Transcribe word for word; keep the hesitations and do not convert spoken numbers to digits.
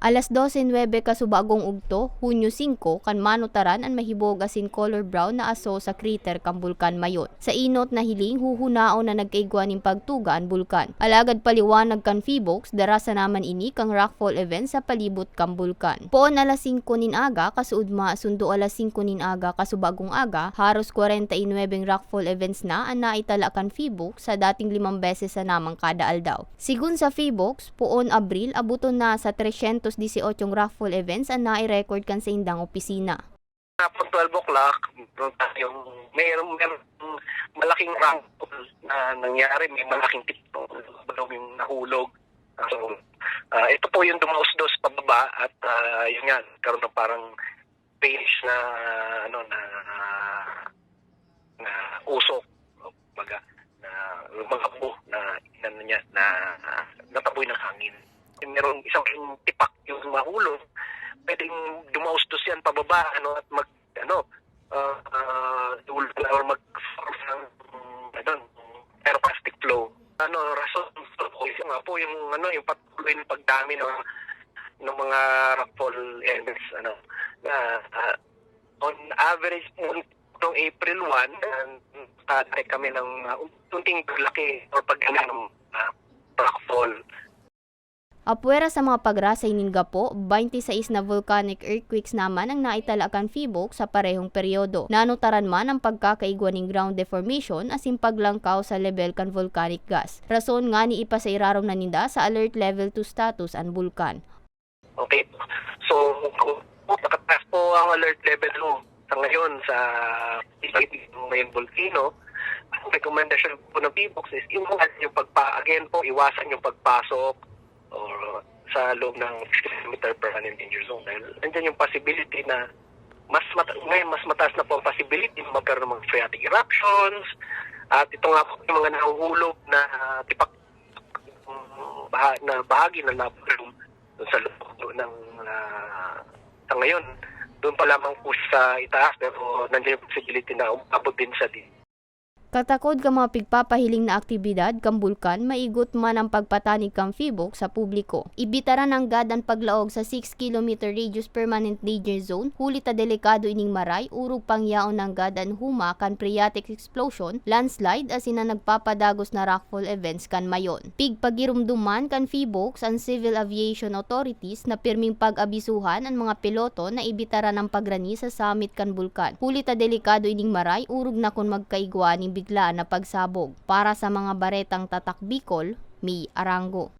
Alas dose nuebe kasubagong ugto, Hunyo singko, kan manutaran an mahibog asin color brown na aso sa crater kan Bulkan Mayon. Sa enot na hiling, huhunaon na nagkaigwa nin pagtuga an bulkan. Alagad paliwanag kan PHIVOLCS, dara sana man ini kan rockfall event sa palibot kan bulkan. Poon alas singko nin aga, kasuodma, sundo alas singko nin aga, kasubagong aga, haros kwarenta y nuebe rockfall events na an naitala kan PHIVOLCS sa dating limang beses sana man kada aldaw. Sigon sa PHIVOLCS, poon Abril, aboton na sa tresyentos disyotso rockfall events an nai-record kan saindang opisina. Hapon twelve o'clock, meron tayong, mayroong, merong malaking raffle na nangyari, may malaking tipo, yung nahulog. So, ah, ito po yung dumausdos pababa at, ah, yun nga, nagkaroon ng parang beige na, ano, na, na usok, kumbaga, na lumabo, na inano niya, na nataboy ng hangin. Merong isang tipak yung mahulog, pwedeng dumausdos yan pababa, ano, at mag, ano, ah, ah, dul-, or mag-form ng, ano, pyroclastic flow. Ano, rason, yung nga po, yung, ano, yung patuloy na pagdami ng, ng mga rockfall events, ano, na, ah, on average, noong, noong April one, ah, nakadetect kami ng, ah, unting paglaki or pagdami ng, ah, rockfall. Apwera sa mga pagrasay nin gapo, baynte sais na volcanic earthquakes naman ang naitala kan PHIVOLCS sa parehong peryodo. Nanutaran man ang pagkakaigwa nin ground deformation asin paglangkaw sa lebel kan volcanic gas. Rason ngani ipasairarom na ninda sa Alert Level two status an bulkan. Okay. So, nakataas po ang alert level two sa ngayon sa Mayon Volcano. Ang rekomendasyon po ng PHIVOLCS is iwasan yung pagpa-, again po, iwasan yung pagpasok or sa loob ng six kilometer permanent danger zone. Dahil nandiyan yung possibility na mas mata-, ngayon, mas mataas na po ang possibility na magkaroon ng mga phreatic eruptions. At ito nga po yung mga nahuhulog na tipak, baha-, na bahagi na nabulong dun sa loob ng, ah, sa ngayon. Doon pa lamang po siya sa itaas, pero nandiyan yung possibility na umabot din siya di-. Katakod kan mga pigpapahiling na aktibidad kan bulkan, maigot man ang pagpatanig kan PHIVOLCS sa publiko. Ibitara nanggad an paglaog sa six kilometer radius permanent danger zone, huli ta delikado ining maray, orog pangyaon nanggad an huma kan phreatic explosion, landslide, asin an nagpapadagos na rockfall events kan Mayon. Pigpagiromdom man kan PHIVOLCS an Civil Aviation Authorities na pirming pag-abisuhan an mga piloto na ibitaran an pagrani sa samit kan bulkan, huli ta delikado ining maray, orog na kun magkaigwa nin biglaan na pagsabog. Para sa mga baretang Tatak Bicol, May Arango.